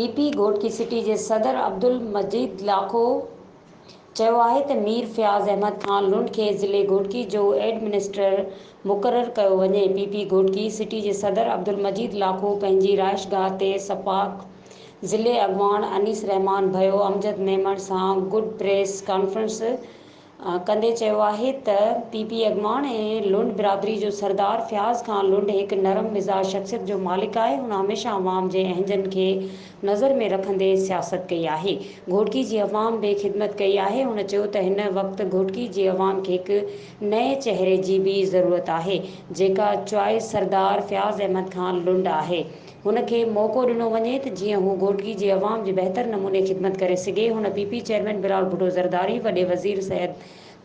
P P Ghotki city جي صدر عبدالمجيد لاکو چيو آهي ته مير فياض احمد خان لنڊ کي ضلعي گهوٽڪي جو ايڊمنسٽرر مقرر ڪيو وڃي. پي پي گهوٽڪي سٽي جي صدر عبدالمجيد لاکو پنهنجي رهائشگاهه تي سپاڪ ضلعي اڳواڻ انيس الرحمان ڀيو، امجد ميمڻ سان گڏ پريس ڪانفرنس ڪندي چيو آهي ته پي پي اڳواڻ ۽ لنڊ برادري جو سردار فياض خان لنڊ هڪ نرم مزاج شخصيت جو مالڪ آهي، هن هميشه عوام جي اهنجن کي نظر ۾ رکندي سياست ڪئي آهي، گهوٽڪي جي عوام به خدمت ڪئي آهي، هن چيو ته هن وقت گهوٽڪي جي عوام کي هڪ نئين چهري جي به ضرورت آهي، جيڪا چوائس سردار فياض احمد خان لنڊ آهي. هن کي موقعو ڏنو وڃي ته جيئن هو گهوٽڪي جي عوام جي بهتر نموني خدمت ڪري سگهي. هن P P chairman Bilawal Bhutto Zardari, وڏي وزير سيد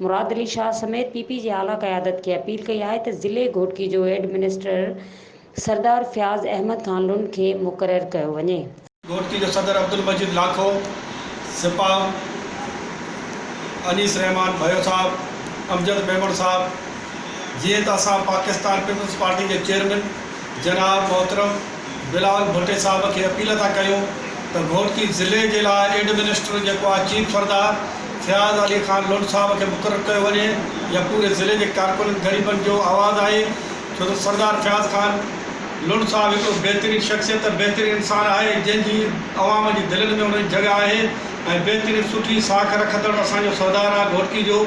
مراد علي شاهه سميت پي پي جي اعليٰ قيادت کي اپيل ڪئي آهي ته ضلعي گهوٽڪي جو ايڊمنسٽرر سردار فياض احمد خان لنڊ کي مقرر ڪيو وڃي. گهوٽڪي جو صدر عبدالمجيد لاکو، سپاهه انيس الرحمان ڀيو صاحب، امجد ميمڻ صاحب، جيئن ته اسان پاڪستان پيپلز پارٽي جي چيئرمين جناب محترم بلاول ڀٽي صاحب کي اپيل ٿا ڪيون ته گهوٽڪي ضلعي جي لاء ايڊمنسٽر جيڪو آهي چيف سردار فياض علي خان لنڊ صاحب کي مقرر ڪيو وڃي يا پوري ضلعي جي ڪارڪنن غريبن جو آواز آهي ڇو ته سردار فياض خان لنڊ صاحب هڪڙو بهترين شخصيت بهترين انسان آهي جنهن جي عوام جي دلين ۾ ان جي جڳهه آهي ۽ بهترين سٺي ساک رکندڙ اسان جو سردار آهي گهوٽڪي جو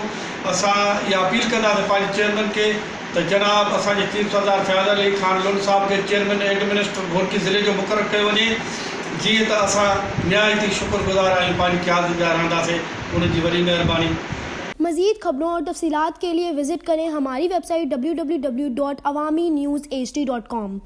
اسان اها اپيل ڪنداسين پنهنجي چيئرمين کي ته جناب اسان جي چيف سردار فياض علي خان لنڊ صاحب کي چيئرمين ايڊمنسٽر گهوٽڪي ضلعي جو مقرر ڪيو وڃي جيئن ته اسان نهايت ئي شڪر گذار آهيون پنهنجي قيادت جا رهنداسين انهن جي وڏي مهرباني. مزيد خبرون اور تفصيلات کے لئے وزٽ کریں ہماری web site W W W dot Awami news H D dot com.